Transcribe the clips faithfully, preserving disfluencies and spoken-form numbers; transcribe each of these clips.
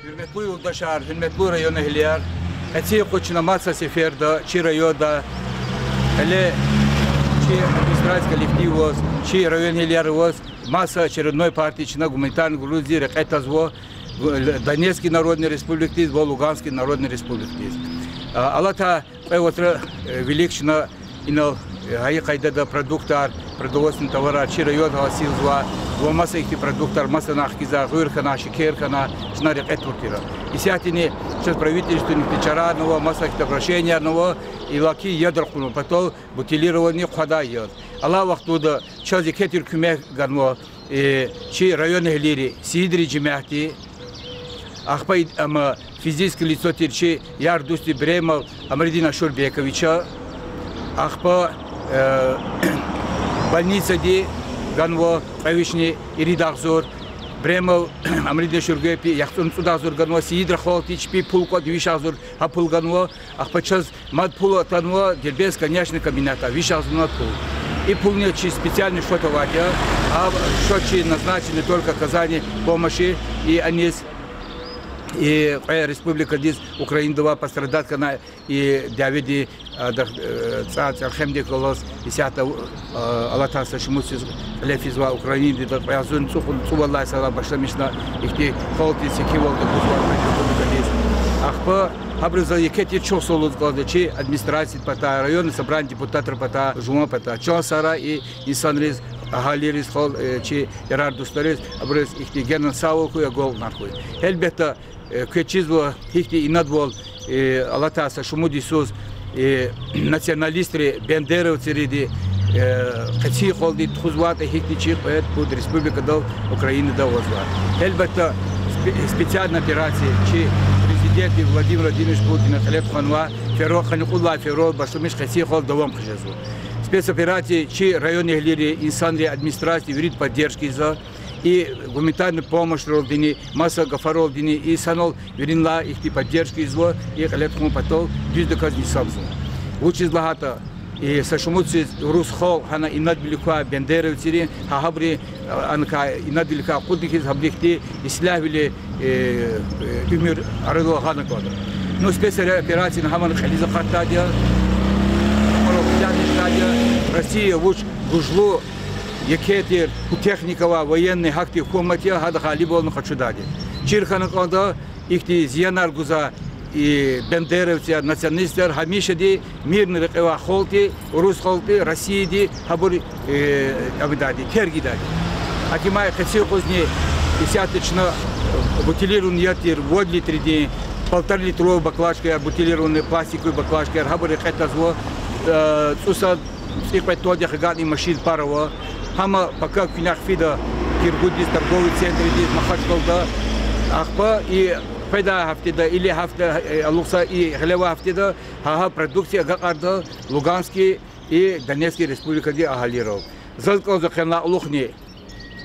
Гьуьрметлу юлдашар, гьуьрметлу районэгьлияр, къенин юкъуз чна маса сеферда чи районда, гьеле чи администрация коллективдиз, чи районэгьлияр аваз, маса очередной партия чна гуманитарный грузди рекье тазва, Донецкий Народный Республикадиз ва Луганский Народный Республикадиз. А, алатай кьве вацра, э, вилик чна инал, э, гьа и къайдада продуктар, продовольственный товарар чи райондай гьасилзава, ва маса ихьтин продуктар, масанай хкизва, гъуьр хьана, шекер хьана, чна рекье тур тир. Исятдани чаз правительстводин ихьтин чарарни ава, маса ихьтин обращениярни ава, иллаки яд ракъурун патал бутилированный хъвадай яд. Алай вахтунда чаз еке тир куьмек ганва, э, чи районэгьлийри, Сийидрин жемятди, ахпа и-, ам, физическое лицо тир чи яр-дусти Бремов Амридин Ашурбековича, ахпа, э, больницади ганва кьве вишни ирид агъзур, Бремов Амридин Ашурбековича яхцӀурни цӀуд агъзур ганва, Сийидра халкьди чпи пул кӀватӀ, виш агъзур гьа пул ганва, ахпа чаз мад пул атанва Дербент конечный кабинетдай, виш агъзурни мад пул. И пулни чи специальный счёт авайди я, а счёт чи назначены только оказание помощи и аниз, и кьве республикадиз, Украинада авай, пострадать хьанвай и дяведин, а, дах-, э, цӀа-, цӀелхемдихъ галаз исятда, а, алатай са шумуд йисуз кьиле физвай Украинадин кьве агъзурни цӀу-, цӀувад лагьай йисалай башламишна ихьтин халкьдиз секинвал тахьузвай республикадиз. Ахпа гьабуруз за еке тир чухсагъул лугьуз кӀанзава чи администрациядин патай, районный собраниедин депутатрин патай, жуван патай, чан сагърай и инсанриз, агьалийриз, хал-, э, чи ярар-дустариз, абуруз ихьтин генани сагъвал хьуй, агалкьунар хьуй. Гьелбетда, э, квез чизва, гьихьтин инадвал, э, алатай са шумуд йисуз, э, националистри, бендеровцийри, э, къенин юкъуз тухузвайтӀа, гьихьтин чи кьвед-пуд республикадал, Украинада авазвай. Гьелбетда, спе-, специальный операция чи президентди Владимир Владимирович Путина кьиле тухванвай феврал, къанни кьуд лагьай февралдалди башламишна къенин юкъуз давам хъижезва. Спецоперация чи районэгьлийри, инсанри, администрациядин вирида поддержка ийизва, и гуманитарный помощьралдини, маса гафаралдини, и санал виринлай ихьтин поддержка ийизва, и кьиле тухун патал дуьздаказ гьисабзава. Вучиз лагьайтӀа, и са шумуд йисуз рус халкь гьана инадвилик квай бендеровцийри, гьа гьабуру, а, анкай инадвиликай акъудна хьиз, гьабурухъ ихьтин ислягьвилин, э, э, уьмуьр арадал гъана кӀанда. Ну, спецоперацияни гьамни кьилиз акъатдайди я, Россия вуч гужлу еке тир техника авай военный гьахьтин гьукумат я, гьада гъалибвална къачудайди. Чир хьана кӀанда, ихьтин зиянар гузвай и бендеровцияр, националистар гьамишади мирни рекье авай халкьди, урус халкьди, Россияди, гьабур, э, амидайди, терг ийидайди. ГьакӀ им къенин юкъузни исятда чна бутилированный яд тир вад литрдин, полтора литровый баклажкаяр, бутилированный пластиковый баклажкаяр, гьабур рекье тазва, э, цӀусад, цӀикьвед тоннадихъ агакьна машин пара ава. Гьам пака куьнахъ фида Киргудиз, торговый центрдиз, Махачкъалада. Ахпа и къведай гьафтеда, или гьафте, э, алукьзавай и гъилевай гьафтеда гьа гьа продукция агакьарда Луганский и Донецкий республикадин агьалийрал. Заз кӀанзава къенлай кьулухъни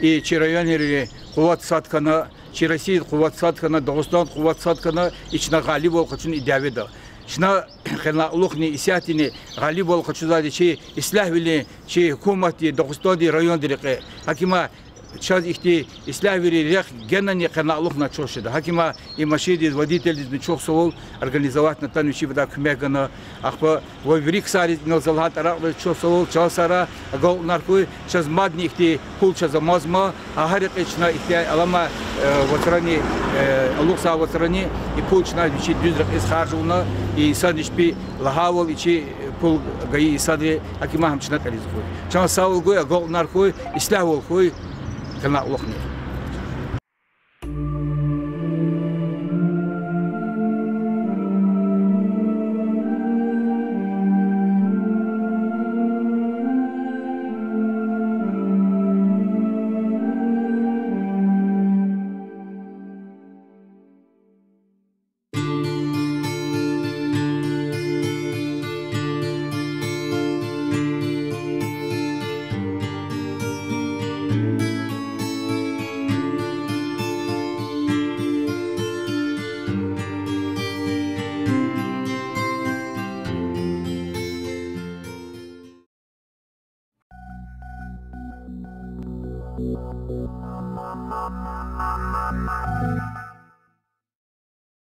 и чи районри къуват сад хьана, чи Россиядин къуват сад хьана, Дагъустандин къуват сад хьана, и чна гъалибвал къачуна и дяведа. Чна къенлай кьулухъни исятдани гъалибвал къачузвайди я чи ислягьвилин, чи гьукуматдин, Дагъустандин райондин рекье. ГьакӀ им чаз ихьтин ислягьвийрин рехъ генани къенлай кьулухъни ачух жеда. ГьакӀ им и машиндин водительдизни чухсагъул, организовать авуна вичи патай куьмек гана. Ахпа ва вири ксариз, инал за лагьай тӀаракьриз чухсагъул, чан сагърай, агалкьунар хьуй, чаз мадни ихьтин пул чаз амазма, гьа гьа рекье чна ихьтин аламай, э, вацрани, э, алукьзавай вацрани и пул чна вичи дуьз рекьиз харж авуна, и инсанри чпи лагьайвал, и чи пул гайи инсанри, гьакӀ им гьам чна кьилиз хьуй. Чан сагъвал гуй, агалкьунар хьуй, ислягьвал хьуй къенлай кьулухъни.